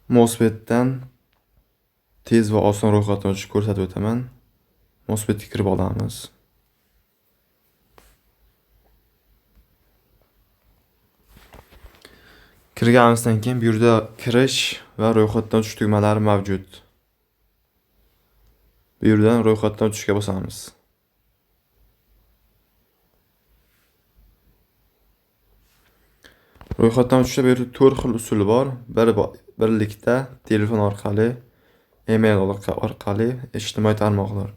Mosbetdan tez va oson ro'yxatdan o'tishni ko'rsatib o'taman. Mosbetga kirib olamiz. Kirganimizdan keyin bu yerda kirish va ro'yxatdan o'tish tugmalari mavjud. Bu yerdan ro'yxatdan o'tishga bosamiz. Ro'yxatdan o'tishda bu yerda 4 xil usuli bor. Birlikda telefon orqali, email orqali, ijtimoiy tarmoqlar.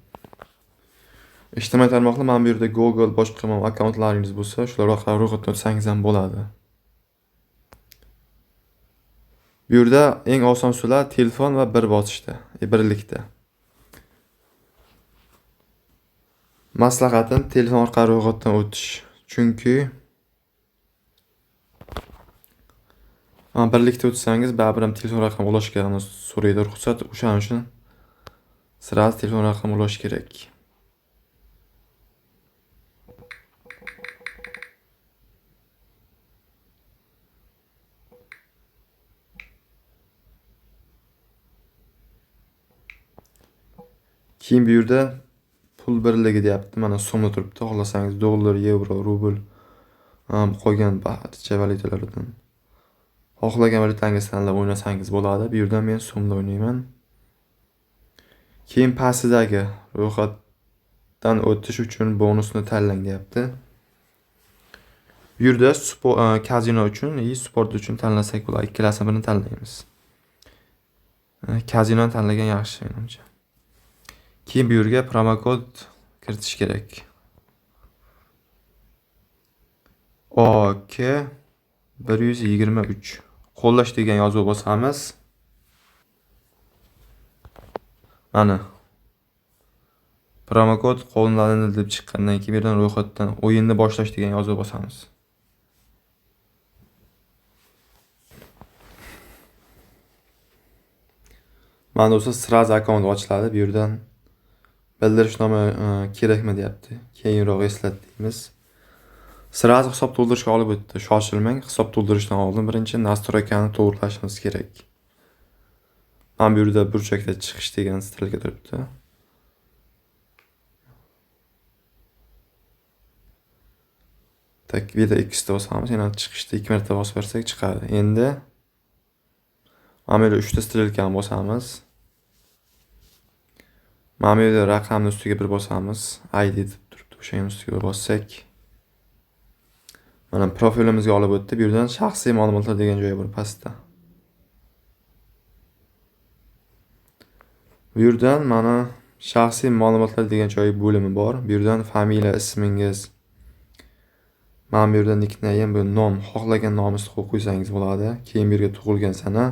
Ijtimoiy tarmoqlar mana bu yerda Google, boshqa akkauntlaringiz bo'lsa, shular orqali ro'yxatdan o'tsangiz ham bo'ladi. Bu yerda eng oson usullar telefon va bir bosishda, birlikda. Maslahatim telefon orqali ro'yxatdan o'tish. Chunki birlikda o'tsangiz baribir ham telefon raqami ulashga so'raydi ruxsat, o'shaning uchun sразу telefon raqami ulash kerak. Keyin bu yerda pul birligi deyapti. Mana so'mda turibdi. Xohlasangiz dollar, yevro, rubl, qolgan barcha valyutalardan xohlagan valyutangizni tanlab o'ynasangiz bo'ladi. Bu yerda men so'mda o'ynayman. Keyin pastidagi ro'yxatdan o'tish uchun bonusni tanlang deyapti. Bu yerda kazino uchun va sport uchun tanlasak bo'ladi. Ikkalasini birini tanlaymiz. Kazinoni tanlagan yaxshi menimcha. Keyin bu yerga promokod kiritish kerak. OK 123. Qo'llash degan yozuv bosamiz. Mana promokod qo'llanildi deb chiqqandan keyin bu yerdan ro'yxatdan o'yinni boshlash degan yozuv bosamiz. Mana do'stlar, sразу akkaunt ochiladi. Bu yerdan bildirishnoma kerakmi deyapti. Keyinroq eslat deymiz. Sразу hisob to'ldirishga olib o'tdi. Shoshilmang, hisob to'ldirishdan oldin birinchi настройкani to'g'rilashimiz kerak. Mana bu yerda burchakda chiqish degan strelka turibdi. Tak, bu yerda X ta bosamiz, yana chiqishda 2 marta bosib bersak chiqadi. Endi mana bu yerda 3 ta strelkani bosamiz. Mana bu yerda raqamni ustiga bir bosamiz. ID deb turibdi, o'shaning ustiga bir bossak. Mana profilimizga olib o'tdi. Bu yerdan shaxsiy ma'lumotlar degan joyi bor pastda. Bu yerdan mana shaxsiy ma'lumotlar degan joyi bo'limi bor. Bu yerdan familiya, ismingiz, mana bu yerda nickname, bu nom, xohlagan nomingizni qo'yib qo'ysangiz bo'ladi. Keyin bu yerga tug'ilgan sana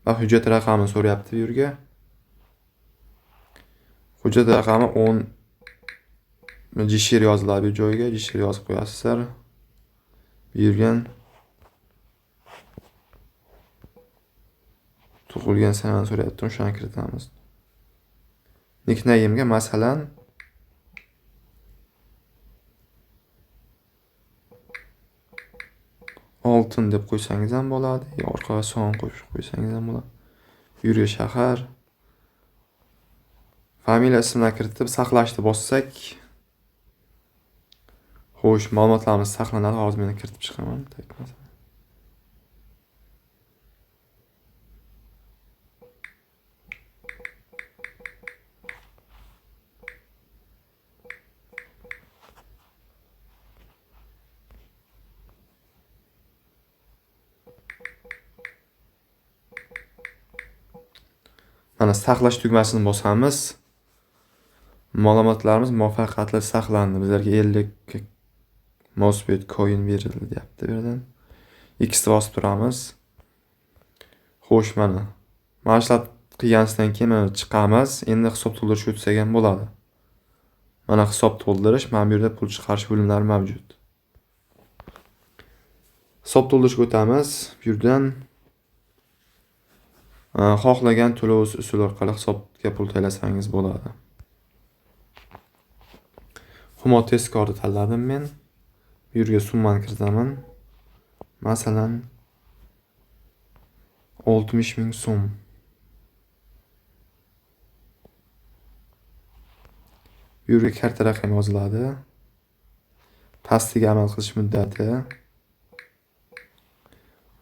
va hujjat raqamini so'rayapti bu yerga. Hujjat raqami 10 jishir yoziladi bu joyga, jishir yozib qo'yasizlar. Bu yerga tug'ilgan sanani so'rayapti, o'shani kiritamiz. Nickname'ga masalan oltin deb qo'ysangiz ham bo'ladi, yo orqaga son qo'shib qo'ysangiz ham bo'ladi. Bu yerga shahar, familiya ismini kiritib saqlashni bossak, xo'sh, ma'lumotlarimiz saqlanadi. Hozir men kiritib chiqaman. Tak, masalan. Mana saqlash tugmasini bosamiz. Ma'lumotlarimiz muvaffaqiyatli saqlandi. Bizlarga 50 Mosbet coin berildi deyapti bu yerdan. X ni bosib turamiz. Xo'sh, mana. Mana shular qilganimizdan keyin mana chiqamiz. Endi hisob to'ldirishga o'tsak ham bo'ladi. Mana hisob to'ldirish, mana bu yerda pul chiqarish bo'limlari mavjud. Hisob to'ldirishga o'tamiz. Bu yerdan xohlagan to'lov usuli orqali hisobga pul to'lasangiz bo'ladi. Humo tezkorni tanladim men. Bu yerga summani kiritaman. Masalan, 60 ming so'm. Bu yerga karta raqami yoziladi. Pastiga amal qilish muddati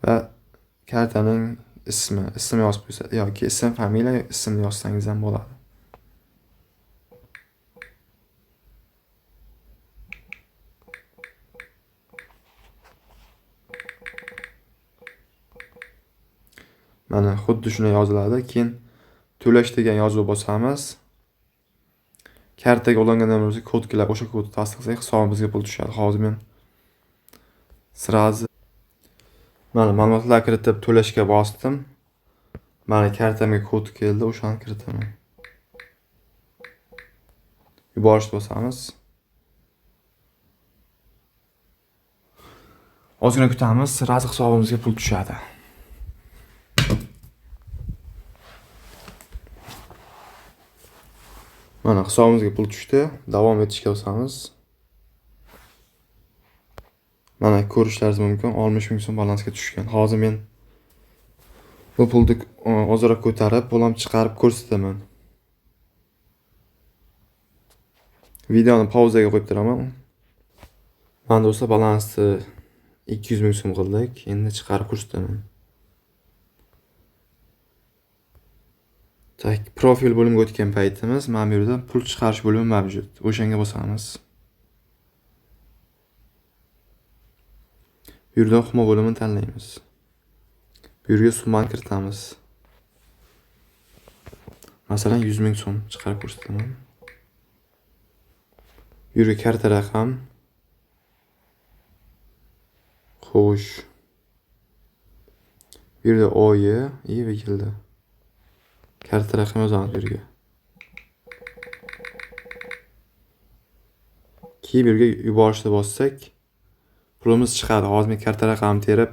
va kartaning ismi, ism yozib qo'ysa yoki ism, familiya, ismni yozsangiz ham bo'ladi. Mana xuddi shunday yoziladi. Keyin to'lash degan yozuv bosamiz. Kartaga ulangan nomerimizga kod keladi. O'sha kodni tasdiqlasak hisobimizga pul tushadi. Hozir men sразу mana ma'lumotlar kiritib to'lashga bosdim. Mana kartamga kod keldi, o'shani kiritaman. Yuborish bosamiz. Ozgina kutamiz, sразу hisobimizga pul tushadi. Mana hisobimizga pul tushdi. Davom etishga bosamiz. Mana ko'rishlaringiz mumkin, 60 ming so'm balansga tushgan. Hozir men bu pulni ozroq ko'tarib, pul ham chiqarib ko'rsataman. Videoni pauzaga qo'yib turaman. Mana do'stlar, balansni 200 ming so'm qildik. Endi chiqarib ko'rsataman. Tak, profil bo'limiga o'tgan paytimiz mana bu yerda pul chiqarish bo'limi mavjud. O'shanga bosamiz. Bu yerdan Humo bo'limini tanlaymiz. Bu yerga summani kiritamiz. Masalan, 100 ming so'm chiqarib ko'rsataman. Bu yerga karta raqam. Xo'sh. Bu yerda oyi va yilda. Karta raqam yozamiz bu yerga. Keyin bu yerga yuborishni bossak, pulimiz chiqadi. Hozir men karta raqamini terib,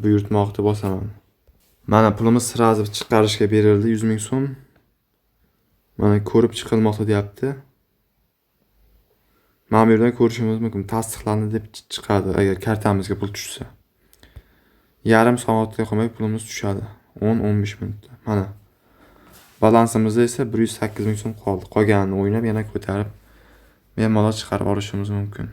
buyurtmoqni bosaman. Mana pulimiz sразу chiqarishga berildi 100 ming so'm. Mana ko'rib chiqilmoqda deyapti. Mana bu yerdan ko'rishimiz mumkin, tasdiqlandi deb chiqadi agar kartamizga pul tushsa. Yarim soatga qolmay pulimiz tushadi. 10-15 minutda. Mana balansimizda esa 108 ming so'm qoldi. Qolganini o'ynab yana ko'tarib bemalol chiqarib olishimiz mumkin.